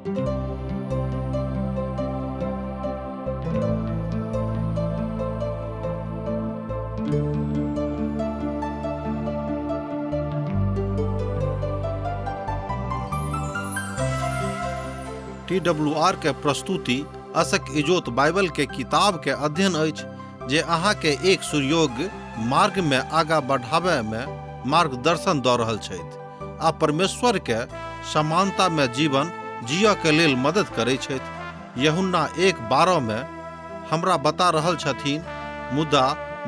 T W R के प्रस्तुति असक इजोत बाइबल के किताब के अध्ययन अछि जे अहाँ के एक सुयोग्य मार्ग में आगा बढ़ाबय में मार्गदर्शन दऽ रहल छथि आ परमेश्वर के समानता में जीवन जियऽ के लेल मदद करै छथि। यूहन्ना 1:12 में हमरा बता रहल छथिन, मुदा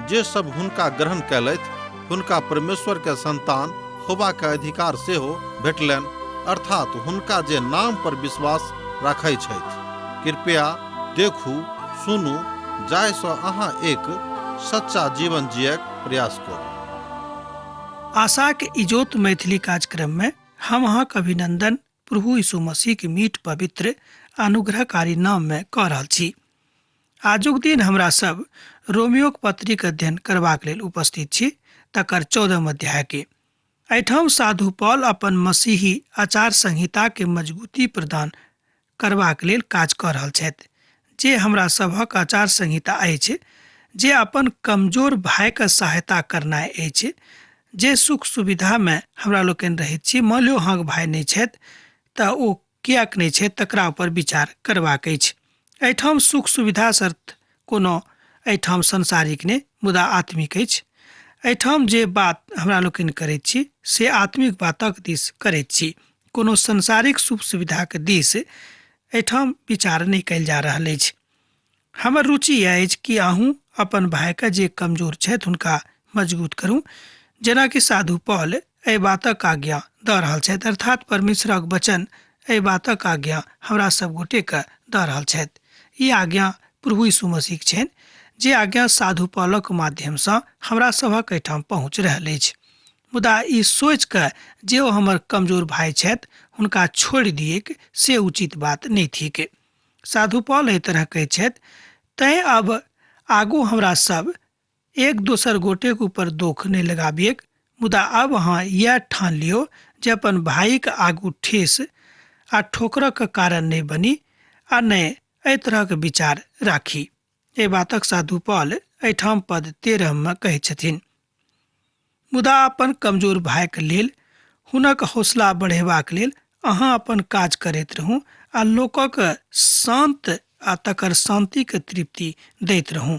जे सब हुनका ग्रहण कयलथि हुनका परमेश्वर के संतान होबा के अधिकार सेहो भेटलनि, अर्थात हुनका जे नाम पर विश्वास राखै छथि। कृपया देखू, सुनू, जाहि सँ अहाँ एक सच्चा जीवन जियक प्रयास करू। आशाक इजोत मैथिली कार्यक्रम में हम अहाँक अभिनंदन प्रभु यीशु मसीह के मीठ पवित्र अनुग्रहकारी नाम में कऽ रहल छी। आजुक दिन हमरा सब रोमियोक पत्रीक अध्ययन करबाक लेल उपस्थित छी, तकर 14 अध्याय के। एहिठाम साधु पॉल अपन मसीही आचार संहिता के मजबूती प्रदान करबाक लेल काज कऽ रहल छथि, जे हमरा सभक आचार संहिता अछि, जे अपन कमजोर भाइके सहायता करनाइ अछि, जे सुख सुविधामे हमरा लोकनि रहैत छी। मानि लियौ अहाँके भाय नहि छथि तऽ ओ किएक नहि छथि तकरा ऊपर विचार करबाक अछि। एहिठाम सुख सुविधा शर्त कोनो एहिठाम सांसारिक नहि मुदा आत्मिक अछि। एहिठाम जे बात हमरा लोकनि करैत छी से आत्मिक बातक दिस करैत छी, कोनो सांसारिक सुख सुविधाके दिस एहिठाम विचार नहि कयल जा रहल अछि। हमर रुचि इएह अछि कि अहूँ अपन भायके जे कमजोर छथि हुनका मजबूत करू, जेनाकि साधु पॉल एहि बातक आज्ञा दऽ रहल छथि, अर्थात परमेश्वरक वचन एहि बातक आज्ञा हमरा सब गोटेके दऽ रहल छथि। ई आज्ञा प्रभु यीशु मसीहक छनि, जे आज्ञा साधु पॉलक माध्यमसँ हमरा सभक एहिठाम पहुँच रहल अछि। मुदा ई सोचि कऽ जे ओ हमर कमजोर भाय छथि हुनका छोड़ि दियैक से उचित बात नहि थिक। साधु पॉल एहि तरह कहैत छथि, तैँ अब आगू हमरा सब एक दोसर गोटेक ऊपर दोख नहि लगाबियैक, मुदा अब अहाँ इएह ठान लियौ जे अपन भाइक आगू ठेस आ ठोकरक कारण नहि बनी आ नहि एहि तरहक विचार राखी। एहि बातक साधु पॉल एहिठाम पद 13 मे कहैत छथिन, मुदा अपन कमजोर भाइक लेल हुनक हौसला बढ़ेबाक लेल अहाँ अपन काज करैत रहू आ लोकक शान्त आ तकर शान्तिक तृप्ति दैत रहू,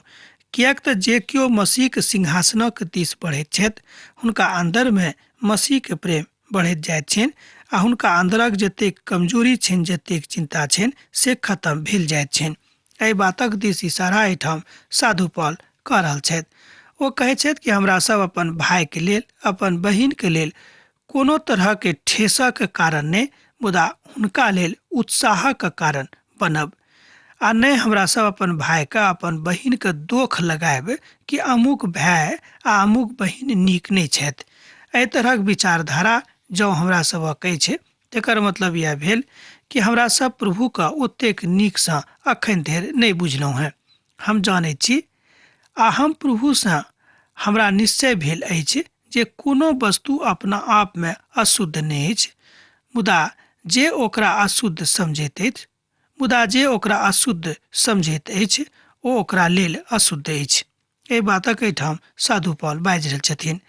किएक तऽ जे केओ मसीहक सिंहासनक दिस बढ़ैत छथि हुनका अन्दरमे मसीहक प्रेम बढ़ैत जाइत छनि आ हुनका अन्दरक जतेक कमजोरी छनि, जतेक चिन्ता छनि से खत्म भेल जाइत छनि। एहि बातक दिस इशारा एहिठाम साधु पॉल कऽ रहल छथि। ओ कहैत छथि कि हमरा सब अपन भाइके लेल, अपन बहिनके लेल कोनो तरहके ठेसक कारण नहि, मुदा हुनका लेल उत्साहक कारण बनब आ नहि हमरा सब अपन भाइके, अपन बहिनके दोख लगायब कि अमुक भाय आ अमुक बहिन नीक नहि छथि। एहि तरहक विचारधारा जँ हमरा सबक अछि तकर मतलब इएह भेल कि हमरा सब प्रभुके ओतेक नीकसँ अखन धरि नहि बुझलहुँ हेँ। हम जानैत छी आ हम प्रभुसँ हमरा निश्चय भेल अछि जे कोनो वस्तु अपना आपमे अशुद्ध नहि अछि, मुदा जे ओकरा अशुद्ध समझैत अछि, मुदा जे ओकरा अशुद्ध समझैत अछि ओ ओकरा लेल अशुद्ध अछि। एहि बातक एहिठाम साधु पॉल बाजि रहल छथिन।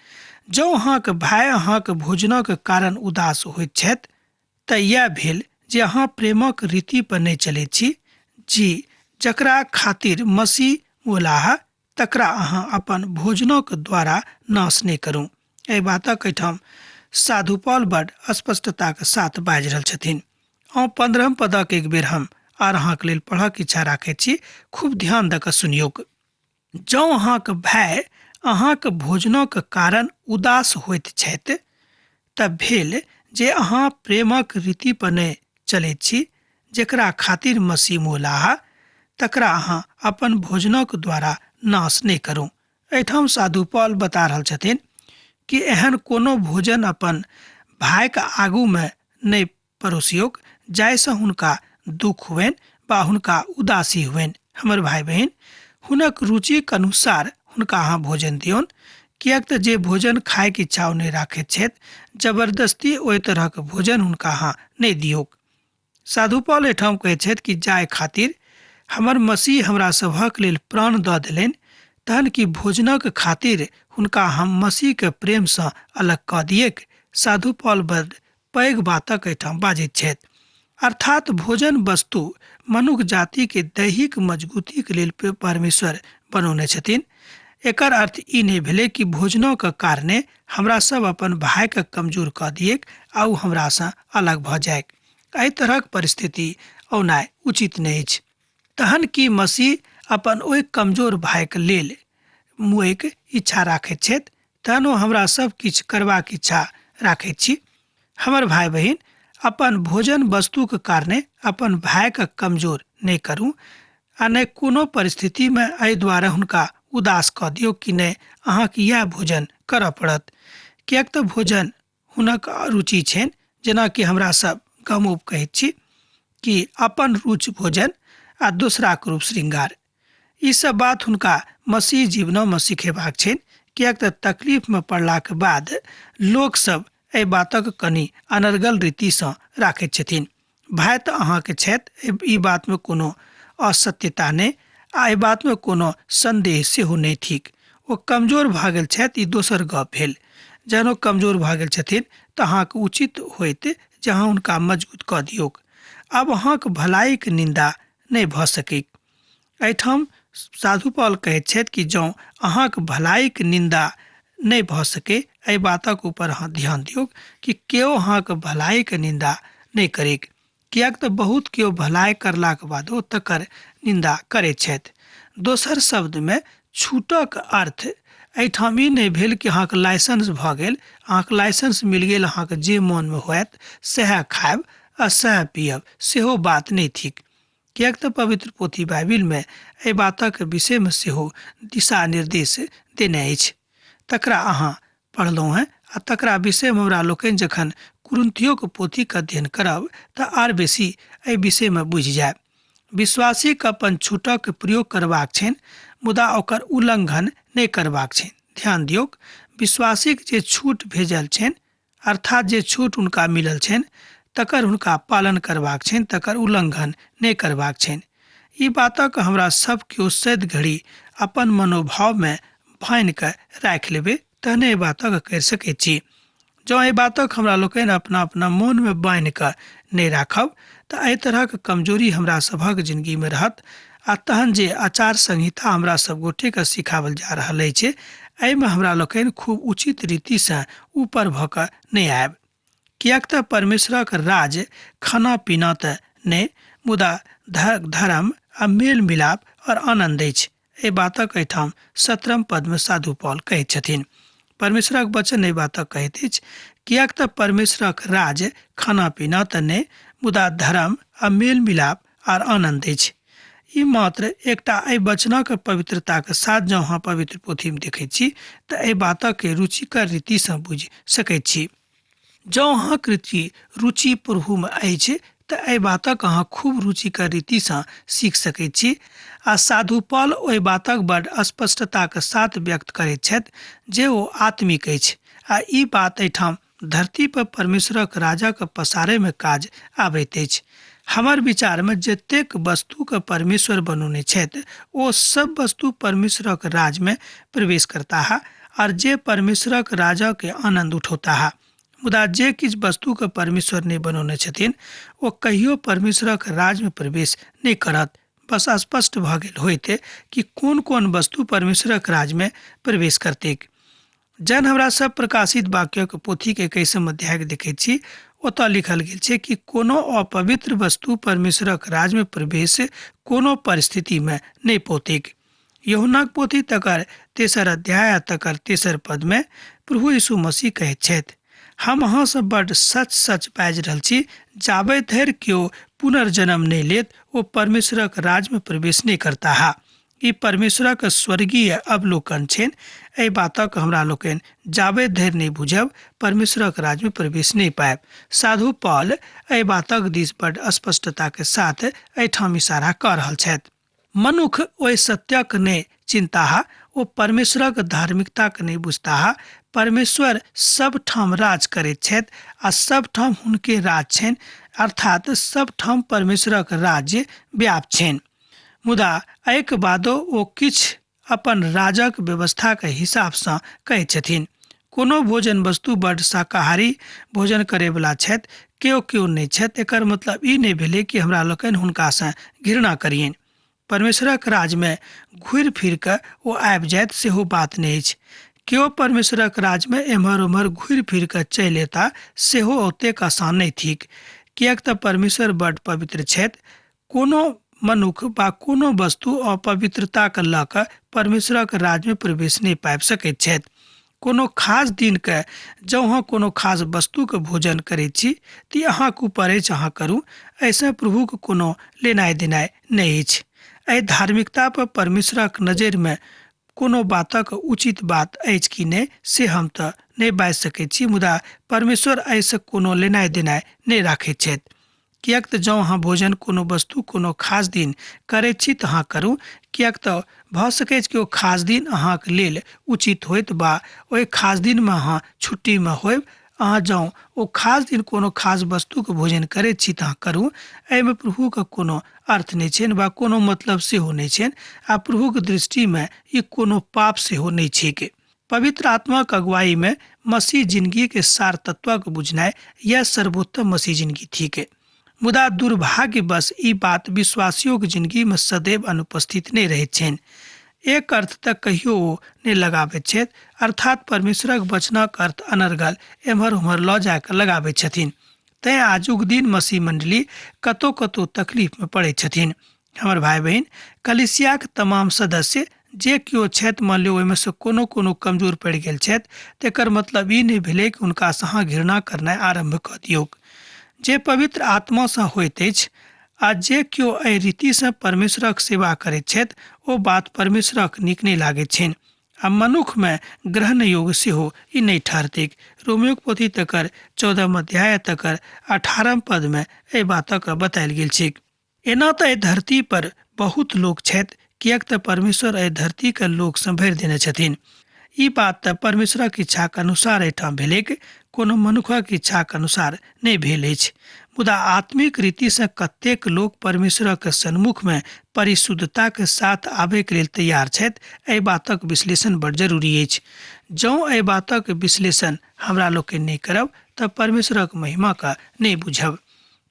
जँ अहाँक भाय अहाँक भोजनक कारण उदास होइत छथि तऽ इएह भेल जे अहाँ प्रेमक रीति पर नहि चलैत छी। जी, जकरा खातिर मसीह मोलाह तकरा अहाँ अपन भोजनक द्वारा नाश नहि करू। एहि बातक एहिठाम साधु पॉल बड स्पष्टताक साथ बाजि रहल छथिन। अहाँ 15 पदक एक बेर हम आर अहाँक लेल पढ़क इच्छा राखैत छी, खूब ध्यान दऽ कऽ सुनियौक। जँ अहाँक भाय अहाँक भोजनक कारण उदास होइत छथि तऽ भेल जे अहाँ प्रेमक रीति पर नहि चलैत छी, जकरा खातिर मसीह मोलाह तकरा अहाँ अपन भोजनक द्वारा नाश नहि करू। एहिठाम साधु पॉल बता रहल छथिन कि एहन कोनो भोजन अपन भायक आगूमे नहि परोसियौक जाहिसँ हुनका दुख हुअनि वा हुनका उदासी हुअनि। हमर भाय बहिन, हुनक रुचिक अनुसार हुनका अहाँ भोजन दियौन, किएक तऽ जे भोजन खायके इच्छा ओ नहि राखैत छथि, जबरदस्ती ओहि तरहक भोजन हुनका अहाँ नहि दियौक। साधु पॉल एहिठाम कहैत छथि कि जाय खातिर हमर मसीह हमरा सभक लेल प्राण दऽ देलनि, तहन कि भोजनक खातिर हुनका हम मसीहके प्रेमसँ अलग कऽ दिएक? साधु पॉल बड़ पैघ बातक एहिठाम बाजैत छथि। अर्थात भोजन वस्तु मनुख जातिके दैहिक मजबूतीके लेल परमेश्वर बनौने छथिन। एकर अर्थ ई नहि भेलै कि भोजनोके कारणे हमरा सब अपन भाइके कमजोर कऽ दिएक आ ओ हमरासँ अलग भऽ जाइक। एहि तरहक परिस्थिति औनाइ उचित नहि अछि। तहन की मसीह अपन ओहि कमजोर भाइके लेल मुएक इच्छा राखैत छथि? तहन ओ हमरा सब किछु करबाक इच्छा राखैत छी। हमर भाइ बहिन, अपन भोजन वस्तुके कारणे अपन भाइके कमजोर नहि करू आ नहि कोनो परिस्थितिमे एहि दुआरे हुनका उदास कऽ दियौ कि नहि अहाँके इएह भोजन करऽ पड़त, किएक तऽ भोजन हुनक रुचि छनि। जेनाकि हमरा सब गामो कहैत छी कि अपन रुचि भोजन आ दोसराके रूप श्रृंगार। ई सब बात हुनका मसीह जीवनमे सिखेबाक छनि, किएक तऽ तकलीफमे पड़लाके बाद लोकसब एहि बातक कनि अनर्गल रीतिसँ राखैत छथिन। भाय तऽ अहाँके छथि, ई बातमे कोनो असत्यता नहि आ एहि बातमे कोनो सन्देह सेहो नहि थिक। ओ कमजोर भऽ गेल छथि, ई दोसर गप भेल। जहन ओ कमजोर भऽ गेल छथिन तऽ अहाँके उचित होइत जे अहाँ हुनका मजबूत कऽ दियौक। आब अहाँके भलाइके निन्दा नहि भऽ सकैक। एहिठाम साधु पॉल कहैत छथि कि जँ अहाँके भलाइके निन्दा नहि भऽ सकै, एहि बातक ऊपर अहाँ ध्यान दियौक कि केओ अहाँके भलाइके निन्दा नहि करैक, किएक तऽ बहुत केओ भलाइ करलाक बादो तकर निन्दा करैत छथि। दोसर शब्दमे छूटक अर्थ एहिठाम ई नहि भेल कि अहाँके लाइसेंस भऽ गेल, अहाँके लाइसेंस मिल गेल, अहाँके जे मोनमे होयत सएह खायब आ सएह पियब, सेहो बात नहि थिक। किएक तऽ पवित्र पोथी बाइबिलमे एहि बातक विषयमे सेहो दिशा निर्देश देने अछि। तकरा अहाँ पढ़लहुँ हेँ आ तकरा विषयमे हमरा लोकनि जखन कुरिन्थियोक पोथीक अध्ययन करब तऽ आर बेसी एहि विषयमे बुझि जायब। विश्वासीके अपन छूटक प्रयोग करबाक छनि, मुदा ओकर उल्लंघन नहि करबाक छनि। ध्यान दियौक, विश्वासीक जे छूट भेजल छनि, अर्थात जे छूट हुनका मिलल छनि, तकर हुनका पालन करबाक छनि, तकर उल्लंघन नहि करबाक छनि। ई बातक हमरा सब केओ सद घड़ी अपन मनोभावमे बान्हि कऽ राखि लेबै, तहने एहि बातक करि सकै छी। जँ एहि बातक हमरा लोकनि अपना अपना मोनमे बान्हि कऽ नहि राखब तऽ एहि तरहक कमजोरी हमरा सभक जिनगीमे रहत आ तहन जे आचार संहिता हमरा सब गोटेके सिखाओल जा रहल अछि, एहिमे हमरा लोकनि खूब उचित रीतिसँ ऊपर भऽ कऽ नहि आयब। किएक तऽ परमेश्वरक राज खाना पीना तऽ नहि, मुदा धर्म आ मेल मिलाप और आनन्द अछि। एहि बातक एहिठाम 17 पदमे साधु पॉल कहैत छथिन। परमेश्वरक वचन एहि बातक कहैत अछि, किएक तऽ परमेश्वरक राज खाना पीना तऽ नहि, मुदा धर्म आ मेल मिलाप आर आनन्द अछि। ई मात्र एकटा एहि वचनक पवित्रताक साथ जँ अहाँ पवित्र पोथीमे देखैत छी तऽ एहि बातक रुचिकर रीतिसँ बुझि सकैत छी। जँ अहाँक रुचि प्रभुमे अछि तऽ एहि बातक अहाँ खूब रुचिकर रीतिसँ सीख सकैत छी। आ साधु पॉल ओहि बातक बड स्पष्टताक साथ व्यक्त करैत छथि जे ओ आत्मिक अछि आ ई बात एहिठाम धरती पर परमेश्वरक राजक पसारैमे काज आबैत अछि। हमर विचारमे जतेक वस्तुके परमेश्वर बनौने छथि ओ सब वस्तु परमेश्वरक राजमे प्रवेश करताह आर जे परमेश्वरक राजके आनन्द उठौताह। मुदा जे किछु वस्तुके परमेश्वर नहि बनौने छथिन ओ कहियो परमेश्वरक राजमे प्रवेश नहि करत। बस स्पष्ट भऽ गेल होइत कि कोन कोन वस्तु परमेश्वरक राजमे प्रवेश करतैक। जहन हमरा सब प्रकाशित वाक्यक पोथीके 21 अध्यायके देखैत छी, ओतऽ लिखल गेल छै कि कोनो अपवित्र वस्तु परमेश्वरक राजमे प्रवेश कोनो परिस्थितिमे नहि पौतैक। यूहन्नाक पोथी तकर 3 अध्याय आ तकर 3 पदमे प्रभु यीशु मसीह कहैत छथि, हम अहाँसँ बड्ड सच सच बाजि रहल छी, जाबे धरि केओ पुनर्जन्म नहि लेत ओ परमेश्वरक राजमे प्रवेश नहि करताह। ई परमेश्वरक स्वर्गीय अवलोकन छनि। एहि बातक हमरा लोकनि जाबे धरि नहि बुझब परमेश्वरक राजमे प्रवेश नहि पायब। साधु पॉल एहि बातक दिस बड्ड स्पष्टताके साथ एहिठाम इशारा कऽ रहल छथि। मनुख ओहि सत्यक नहि चिन्ताह, ओ परमेश्वरक धार्मिकताक नहि बुझताह। परमेश्वर सब ठाम राज करैत छथि आ सब ठाम हुनके राज छनि। अर्थात सबठाम परमेश्वरक राज्य व्याप्त छनि। मुदा एहिके बादो ओ किछु अपन राजक व्यवस्थाके हिसाबसँ कहै छथिन। कोनो भोजन वस्तु बड्ड शाकाहारी भोजन करैवला छथि, केओ केओ नहि छथि, एकर मतलब ई नहि भेलै कि हमरा लोकनि हुनकासँ घृणा करियनि। परमेश्वरक राजमे घुरि फिर कऽ ओ आबि जायत सेहो बात नहि अछि। केओ परमेश्वरक राजमे एम्हर ओम्हर घुरि फिर कऽ चलि एता सेहो ओतेक आसान नहि थिक, किएक तऽ परमेश्वर बड्ड पवित्र छथि। कोनो मनुख वा कोनो वस्तु अपवित्रताके लऽ कऽ परमेश्वरक राज्यमे प्रवेश नहि पाबि सकैत छथि। कोनो खास दिनके जँ अहाँ कोनो खास वस्तुके भोजन करैत छी तऽ ई अहाँके ऊपर अछि, अहाँ करू, एहिसँ प्रभुके कोनो लेनाइ देनाइ नहि अछि। एहि धार्मिकता पर परमेश्वरक नजरिमे कोनो बातक उचित बात अछि कि नहि से हम तऽ नहि बाजि सकैत छी, मुदा परमेश्वर एहिसँ कोनो लेनाइ देनाइ नहि राखैत छथि। किएक तऽ जँ अहाँ भोजन कोनो वस्तु कोनो खास दिन करैत छी तऽ अहाँ करू, किएक तऽ भऽ सकैछ कि ओ खास दिन अहाँके लेल उचित होइत वा ओहि खास दिनमे अहाँ छुट्टीमे होयब। अहाँ जँ ओ खास दिन कोनो खास वस्तुके भोजन करैत छी तऽ अहाँ करू, एहिमे प्रभुके कोनो अर्थ नहि छनि वा कोनो मतलब सेहो नहि छनि आ प्रभुके दृष्टिमे ई कोनो पाप सेहो नहि छैक। पवित्र आत्माक अगुवाईमे मसीह जिनगीके सार तत्वक बुझनाइ यह सर्वोत्तम मसीह जिनगी थिक। मुदा दुर्भाग्यवश ई बात विश्वासियोके जिनगीमे सदैव अनुपस्थित नहि रहैत छनि। एक अर्थ तक कहियो ओ नहि लगाबैत छथि, अर्थात परमेश्वरक वचनक अर्थ अनर्गल एम्हर ओम्हर लऽ जाकऽ लगाबैत छथिन। तैँ आजुक दिन मसीह मण्डली कतौ कतौ तकलीफमे पड़ैत छथिन। हमर भाइ बहिन, कलिसियाक तमाम सदस्य जे केओ छथि, मान लियौ ओहिमे सँ कोनो कोनो कमजोर पड़ि गेल छथि, तकर मतलब ई नहि भेलै कि हुनकासँ अहाँ घृणा करनाइ आरम्भ कऽ दियौक। जे पवित्र आत्मासँ होइत अछि आ जे केओ एहि रीतिसँ परमेश्वरक सेवा करैत छथि, ओ बात परमेश्वरक नीक नहि लागैत छनि आ मनुखमे ग्रहण योग्य सेहो ई नहि ठहरतैक। रोमियोक पोथी तकर 14 अध्याय तकर 18 पदमे एहि बातक बतायल गेल छैक। एना तऽ एहि धरती पर बहुत लोक छथि, किएक तऽ परमेश्वर एहि धरतीके लोकसँ भरि देने छथिन। ई बात तऽ परमेश्वरक इच्छाक अनुसार एहिठाम भेलैक, कोनो मनुखक इच्छाक अनुसार नहि भेल अछि। मुदा आत्मिक रीतिसँ कतेक लोक परमेश्वरक सन्मुखमे परिशुद्धताक साथ आबयके लेल तैयार छथि, एहि बातक विश्लेषण बड़ जरूरी अछि। जँ एहि बातक विश्लेषण हमरा लोकनि नहि करब तऽ परमेश्वरक महिमाके नहि बुझब।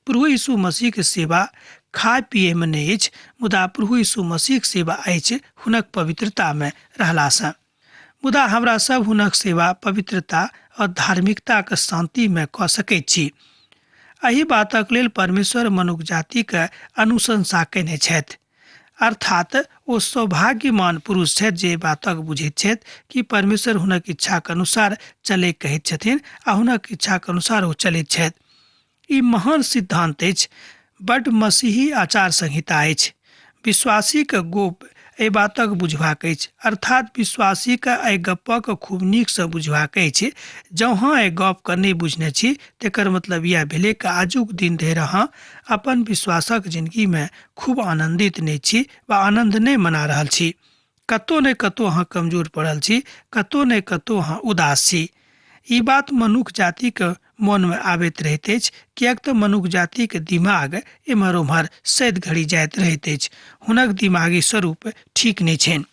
प्रभु यीशु मसीहके सेवा खाय पियैमे नहि अछि, मुदा प्रभु यीशु मसीहके सेवा अछि हुनक पवित्रतामे रहलासँ। मुदा हमरा सब हुनक सेवा पवित्रता और धार्मिकताके शान्तिमे कऽ सकैत छी। एहि बातक लेल परमेश्वर मनुख जातिके अनुशंसा कयने छथि। अर्थात ओ सौभाग्यमान पुरुष छथि जे बातक बुझैत छथि कि परमेश्वर हुनक इच्छाक अनुसार चलै कहैत छथिन आ हुनक इच्छाक अनुसार ओ चलैत छथि। ई महान सिद्धांत अछि, बड्ड मसीही आचार संहिता अछि। विश्वासीके गोप एहि बातक बुझबाक अछि, अर्थात विश्वासीके एहि गप्पक खूब नीकसँ बुझबाक अछि। जँ अहाँ एहि गपके नहि बुझने छी तकर मतलब इएह भेलै कि आजुक दिन धरि अहाँ अपन विश्वासक जिनगीमे खूब आनन्दित नहि छी वा आनन्द नहि मना रहल छी। कतौ ने कतौ अहाँ कमजोर पड़ल छी, कतौ ने कतौ अहाँ उदास छी। ई बात मनुख जातिके मोनमे आबैत रहैत अछि, किएक तऽ मनुख जातिके दिमाग एम्हर ओम्हर सैद घड़ी जाइत रहैत अछि, हुनक दिमागी स्वरूप ठीक नहि छनि।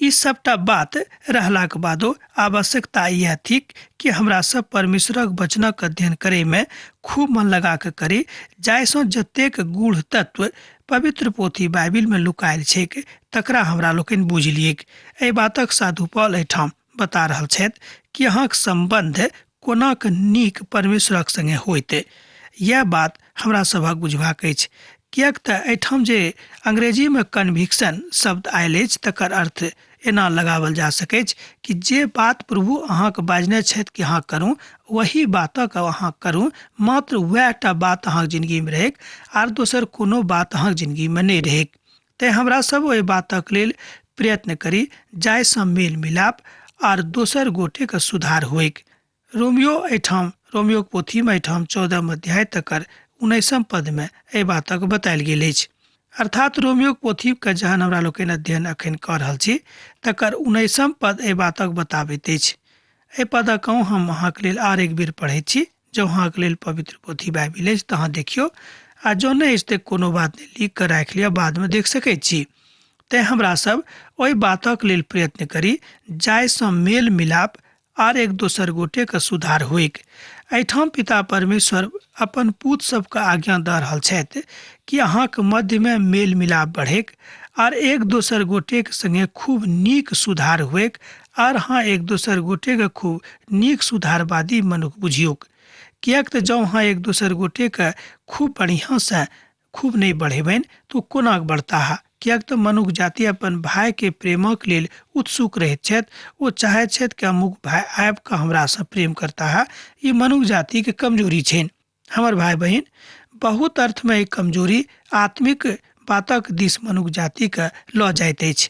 ई सबटा बात रहलाक बादो आवश्यकता इएह थिक कि हमरा सब परमेश्वरक वचनक अध्ययन करैमे खूब मन लगा कऽ करी, जाहिसँ जतेक गूढ़ तत्व पवित्र पोथी बाइबिलमे लुकायल छैक तकरा हमरा लोकनि बुझि लियैक। एहि बातक साधु पॉल एहिठाम बता रहल छथि कि अहाँक सम्बन्ध कोनाक नीक परमेश्वरक संगे होइत। इएह बात हमरा सभक बुझबाक अछि, किएक तऽ एहिठाम जे अंग्रेजीमे कन्विक्शन शब्द आयल अछि तकर अर्थ एना लगाओल जा सकैछ कि जे बात प्रभु अहाँके बाजने छथि कि अहाँ करू, वही बातक अहाँ करू, मात्र वएह टा बात अहाँके जिनगीमे रहैक आर दोसर कोनो बात अहाँके जिनगीमे नहि रहैक। तेँ हमरा सब ओहि बातक लेल प्रयत्न करी जाहिसँ मेल मिलाप आर दोसर गोटेके सुधार होइक। रोमियो एहिठाम रोमियोक पोथीमे एहिठाम 14 अध्याय तकर 19 पदमे एहि बातक बतायल गेल अछि। अर्थात रोमियोक पोथीके जहन हमरा लोकनि अध्ययन अखन कऽ रहल छी तकर 19 पद एहि बातक बताबैत अछि। एहि पदक हम अहाँके लेल आर एक बेर पढ़ैत छी जँ अहाँके लेल पवित्र पोथी बाइबिल अछि तऽ अहाँ देखियौ, आ जँ नहि अछि तऽ कोनो बात नहि, लिख कऽ राखि लिअ, बादमे देख सकैत छी। तेँ हमरा सब ओहि बातक लेल प्रयत्न करी जाहिसँ मेल मिलाप आर एक दोसर गोटेके सुधार होइक। एहिठाम पिता परमेश्वर अपन पूत सबके आज्ञा दऽ रहल छथि कि अहाँके मध्यमे मेल मिलाप बढ़ैक आर एक दोसर गोटेके संगे खूब नीक सुधार होइक आर अहाँ एक दोसर गोटेके खूब नीक सुधारवादी मनुख बुझियौक। किएक तऽ जँ अहाँ एक दोसर गोटेके खूब बढ़िआँसँ खूब नहि बढ़ेबनि तऽ ओ कोना बढ़ताह? किएक तऽ मनुख जाति अपन भायके प्रेमक लेल उत्सुक रहैत छथि। ओ चाहैत छथि कि अमुक भाय आबि कऽ हमरासँ प्रेम करताह। ई मनुख जातिके कमजोरी छनि। हमर भाय बहिन, बहुत अर्थमे ई कमजोरी आत्मिक बातक दिस मनुख जातिके लऽ जाइत अछि।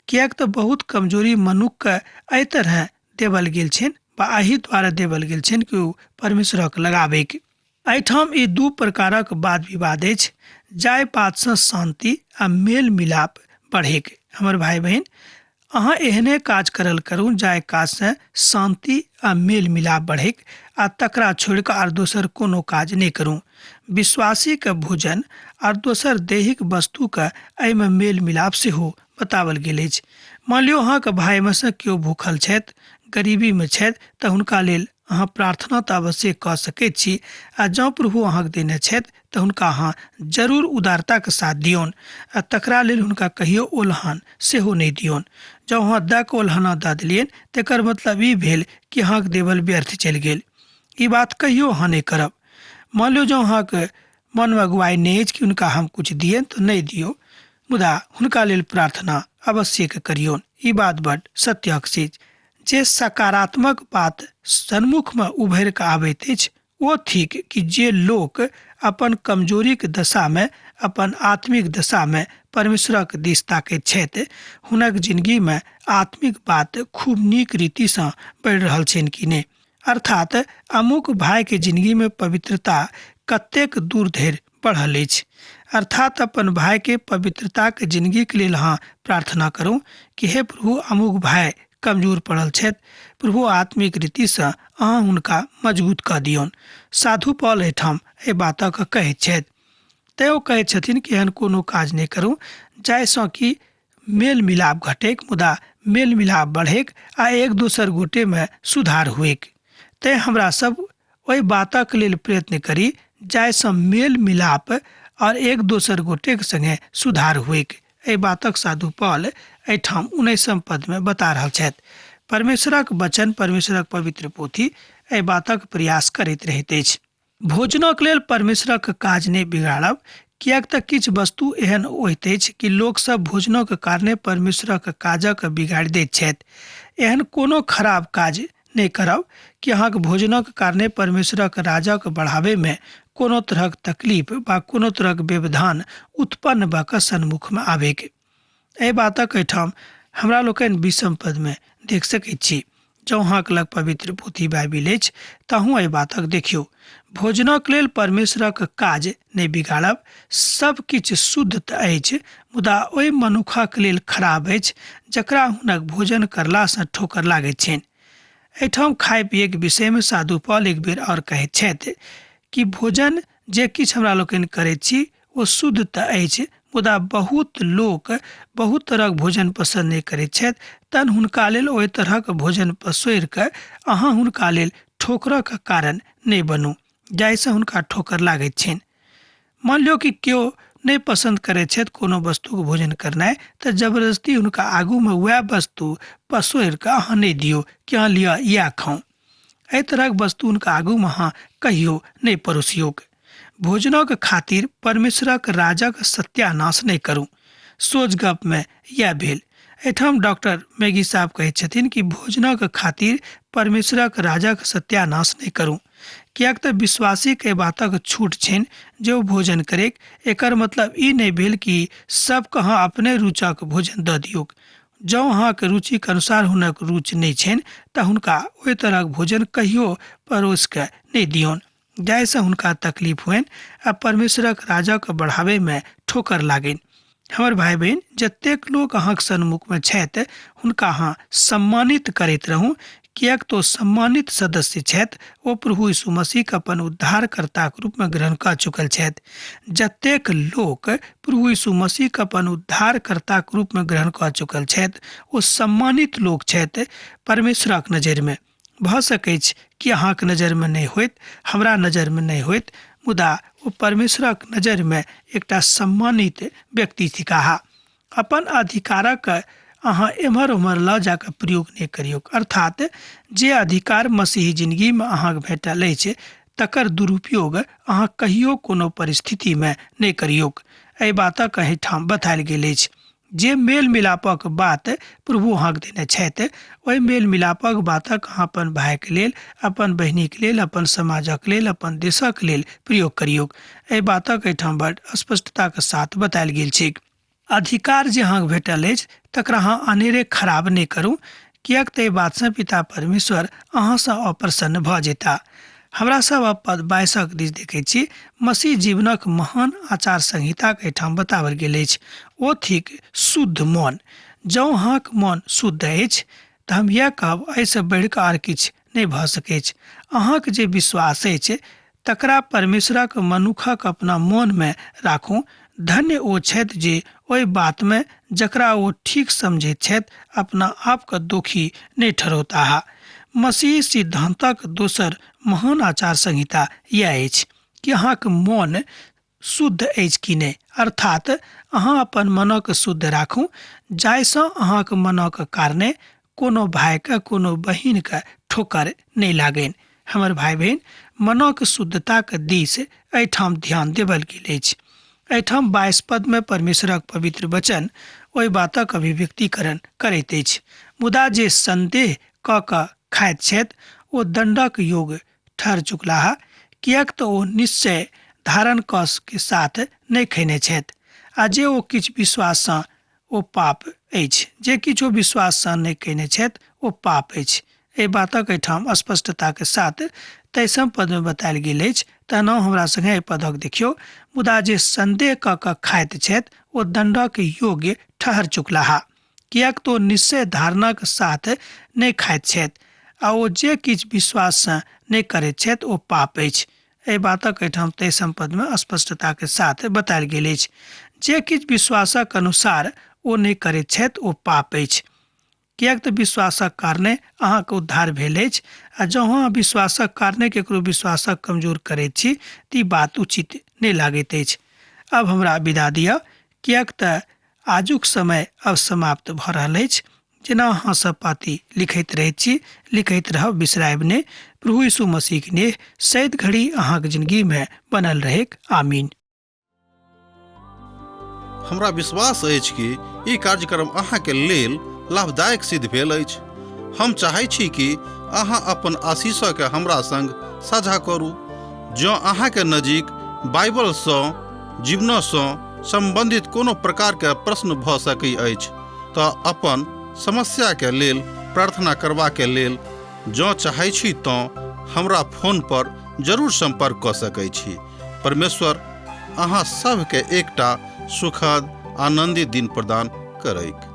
किएक तऽ बहुत कमजोरी मनुखके एहि तरहे देवल गेल छनि वा एहि द्वारा देवल गेल छनि कि ओ परमेश्वरक लगाबैके। एहिठाम ई दू प्रकारक वाद विवाद अछि जाहि बातसँ शान्ति आ मेल मिलाप बढ़ैक। हमर भाय बहिन, अहाँ एहने काज करल करू जाहि काजसँ शान्ति आ मेल मिलाप बढ़ैक, आ तकरा छोड़ि कऽ आर दोसर कोनो काज नहि करू। विश्वासीके भोजन आर दोसर दैहिक वस्तुके एहिमे मेल मिलाप सेहो बताओल गेल अछि। मान लियौ अहाँके भायमे सँ केओ भूखल छथि, गरीबीमे छथि, तऽ हुनका लेल अहाँ प्रार्थना तऽ अवश्य कऽ सकैत छी, आ जँ प्रभु अहाँके देने छथि तऽ हुनका अहाँ जरूर उदारताके साथ दियौन, आ तकरा लेल हुनका कहियो ओलहन सेहो नहि दियौन। जँ अहाँ दऽ कऽ ओलहना दऽ देलियनि तकर मतलब ई भेल कि अहाँके देवल व्यर्थ चलि गेल। ई बात कहियो अहाँ नहि करब। मान लियौ जँ अहाँके मनमे अगुवाई नहि अछि कि हुनका हम किछु दियनि तऽ नहि दियौ, मुदा हुनका लेल प्रार्थना अवश्यक करियौन। ई बात बड सत्यक चीज जे सकारात्मक बात सन्मुखमे उभरि कऽ आबैत अछि ओ थिक कि जे लोक अपन कमजोरीक दशामे, अपन आत्मिक दशामे परमेश्वरक दिस ताकैत छथि, हुनक जिनगीमे आत्मिक बात खूब नीक रीतिसँ बढ़ि रहल छनि कि नहि। अर्थात अमुक भायके जिनगीमे पवित्रता कतेक दूर धरि बढ़ल अछि। अर्थात अपन भायके पवित्रताक जिनगीके लेल अहाँ प्रार्थना करू कि हे प्रभु, अमुक भाय कमजोर पड़ल छथि, प्रभु आत्मिक रीतिसँ अहाँ हुनका मजबूत कऽ दियौन। साधु पॉल एहिठाम एहि बातक कहैत छथि। तैँ ओ कहैत छथिन कि एहन कोनो काज नहि करू जाहिसँ कि मेल मिलाप घटैक, मुदा मेल मिलाप बढ़ैक आ एक दोसर गोटेमे सुधार हुएक। तैँ हमरा सब ओहि बातक लेल प्रयत्न करी जाहिसँ मेल मिलाप और एक दोसर गोटेक संगे सुधार हुएक। एहि बातक साधु पॉल एहिठाम 19 पदमे बता रहल छथि। परमेश्वरक वचन, परमेश्वरक पवित्र पोथी एहि बातक प्रयास करैत रहैत अछि। भोजनक लेल परमेश्वरक काज नहि बिगाड़ब, किएक तऽ किछु वस्तु एहन होइत अछि कि लोकसभ भोजनक कारणे परमेश्वरक काजक बिगाड़ि दैत छथि। एहन कोनो खराब काज नहि करब कि अहाँके भोजनक कारणे परमेश्वरक राजक बढ़ाबैमे कोनो तरहक तकलीफ वा कोनो तरहक व्यवधान उत्पन्न भऽ कऽ सन्मुखमे आबैक। एहि बातक एहिठाम हमरा लोकनि 20 पदमे देख सकैत छी। जँ अहाँके लग पवित्र पोथी बाइबिल अछि तहूँ एहि बातक देखियौ। भोजनक लेल परमेश्वरक काज नहि बिगाड़ब। सब किछु शुद्ध तऽ अछि, मुदा ओहि मनुखक लेल खराब अछि जकरा हुनक भोजन करलासँ ठोकर लागैत छनि। एहिठाम खाय पियैके विषयमे साधु पॉल एक बेर आओर कहैत छथि कि भोजन जे किछु हमरा लोकनि करैत छी ओ शुद्ध तऽ अछि, मुदा बहुत लोक बहुत तरहक भोजन पसन्द नहि करैत छथि, तहन हुनका लेल ओहि तरहक भोजन पसोरि कऽ अहाँ हुनका लेल ठोकरक कारण नहि बनू जाहिसँ हुनका ठोकर लागैत छनि। मान लियौ कि केओ नहि पसन्द करैत छथि कोनो वस्तुके भोजन करनाइ, तऽ जबरदस्ती हुनका आगूमे वएह वस्तु पसोरि कऽ अहाँ नहि दियौ कि अहाँ लिअ इएह खाउ। एहि तरहक वस्तु हुनका आगूमे अहाँ कहियो नहि परोसियौक। भोजनक खातिर परमेश्वरक राजक सत्यानाश नहि करू। सोझ गपमे इएह भेल। एहिठाम डॉक्टर मैगी साहब कहैत छथिन कि भोजनक खातिर परमेश्वरक राजक सत्यानाश नहि करू, किएक तऽ विश्वासीके एहि बातक छूट छनि जे ओ भोजन करैक। एकर मतलब ई नहि भेल कि सबके अहाँ अपने रुचक भोजन दऽ दियौक। जँ अहाँके रुचिक अनुसार हुनक रुचि नहि छनि तऽ हुनका ओहि तरहक भोजन कहियो परोसि कऽ नहि दियौन जाहिसँ हुनका तकलीफ होइन आ परमेश्वरक राजक बढ़ाबैमे ठोकर लागनि। हमर भाय बहिन, जतेक लोक अहाँके सन्मुखमे छथि हुनका अहाँ सम्मानित करैत रहू, किएक तऽ ओ सम्मानित सदस्य छथि। ओ प्रभु यीशु मसीहके अपन उद्धारकर्ताके रूपमे ग्रहण कऽ चुकल छथि। जतेक लोक प्रभु यीशु मसीहके अपन उद्धारकर्ताके रूपमे ग्रहण कऽ चुकल छथि, ओ सम्मानित लोक छथि परमेश्वरक नजरिमे। भऽ सकैछ कि अहाँके नजरिमे नहि होइत, हमरा नजरिमे नहि होइत, मुदा ओ परमेश्वरक नजरिमे एकटा सम्मानित व्यक्ति थिकाह। अपन अधिकारक अहाँ एम्हर ओम्हर लऽ जाकऽ प्रयोग नहि करियौक, अर्थात जे अधिकार मसीही जिनगीमे अहाँके भेटल अछि तकर दुरुपयोग अहाँ कहियो कोनो परिस्थितिमे नहि करियौक। एहि बातक एहिठाम बतायल गेल अछि। जे मेल मिलापक बात प्रभु अहाँके देने छथि, ओहि मेल मिलापक बातक अहाँ अपन भायके लेल, अपन बहिनीके लेल, अपन समाजक लेल, अपन देशक लेल प्रयोग करियौक। एहि बातक एहिठाम बड़ स्पष्टताके साथ बतायल गेल छैक। अधिकार जे अहाँके भेटल अछि तकरा अहाँ अनेरे खराब नहि करू, किएक तऽ एहि बातसँ पिता परमेश्वर अहाँसँ अप्रसन्न भऽ जेता। हमरा सब अब पद 22 दिस देखै छी। मसीह जीवनक महान आचार संहिताक एहिठाम बताओल गेल अछि, ओ थिक शुद्ध मन। जँ अहाँक मन शुद्ध अछि तऽ हम इएह कहब, एहिसँ बढ़िकऽ आर किछु नहि भऽ सकैछ। अहाँक जे विश्वास अछि तकरा परमेश्वरक मनुखक अपना मोनमे राखू। धन्य ओ छथि जे ओहि बातमे जकरा ओ ठीक समझैत छथि अपना आपके दोखी नहि ठहरौताह। मसीह सिद्धान्तक दोसर महान आचार संहिता इएह अछि कि अहाँके मोन शुद्ध अछि कि नहि, अर्थात अहाँ अपन मनक शुद्ध राखू, जाहिसँ अहाँके मनक कारणे कोनो भाइके कोनो बहिनके ठोकर नहि लागनि। हमर भाइ बहिन, मनक शुद्धताके दिस एहिठाम ध्यान देबल गेल अछि। एहिठाम 22 पदमे परमेश्वरक पवित्र वचन ओहि बातक अभिव्यक्तिकरण करैत अछि। मुदा जे संदेह कऽ कऽ खाइत छथि ओ दण्डक योग्य ठहर चुकलाह, किएक तऽ ओ निश्चय धारण कऽ के साथ नहि खयने छथि, आ जे ओ किछु विश्वाससँ ओ पाप अछि। जे किछु ओ विश्वाससँ नहि कयने छथि ओ पाप अछि। एहि बातक एहिठाम स्पष्टताके साथ तेइसम पदमे बतायल गेल अछि। तहन हमरा सङ्गे एहि पदक देखियौ। मुदा जे संदेह कऽ कऽ खाइत छथि ओ दण्डक योग्य ठहर चुकलाह, किएक तऽ ओ निश्चय धारणाक साथ नहि खाइत छथि, आ ओ जे किछु विश्वाससँ नहि करैत छथि ओ पाप अछि। एहि बातक एहिठाम तेइसम पदमे स्पष्टताके साथ बतायल गेल अछि। जे किछु विश्वासक अनुसार ओ नहि करैत छथि ओ पाप अछि, किएक तऽ विश्वासक कारणे अहाँके उद्धार भेल अछि, आ जँ अहाँ विश्वासक कारणे केकरो विश्वासक कमजोर करैत छी तऽ ई बात उचित नहि लागैत अछि। आब हमरा विदा दिअ, किएक तऽ आजुक समय अब समाप्त भऽ रहल अछि। जेना अहाँ सब पाती लिखैत रहैत छी, लिखैत रहब, बिसरायब नहि। प्रभु यीशु मसीहके नेह सैद घड़ी अहाँके जिंदगीमे बनल रहेक। आमीन। हमरा विश्वास अछि कि ई कार्यक्रम अहाँके लेल लाभदायक सिद्ध भेल अछि। हम चाहै छी कि अहाँ अपन आशीषके हमरा संग साझा करू। जँ अहाँके नजीक बाइबलसँ जीवनसँ सम्बन्धित कोनो प्रकारके प्रश्न भऽ सकै अछि तऽ अपन समस्याके लेल प्रार्थना करबाके लेल जँ चाहै छी तँ हमरा फोन पर जरूर सम्पर्क कऽ सकै छी। परमेश्वर अहाँ सभके एकटा सुखद आनन्दित दिन प्रदान करैक।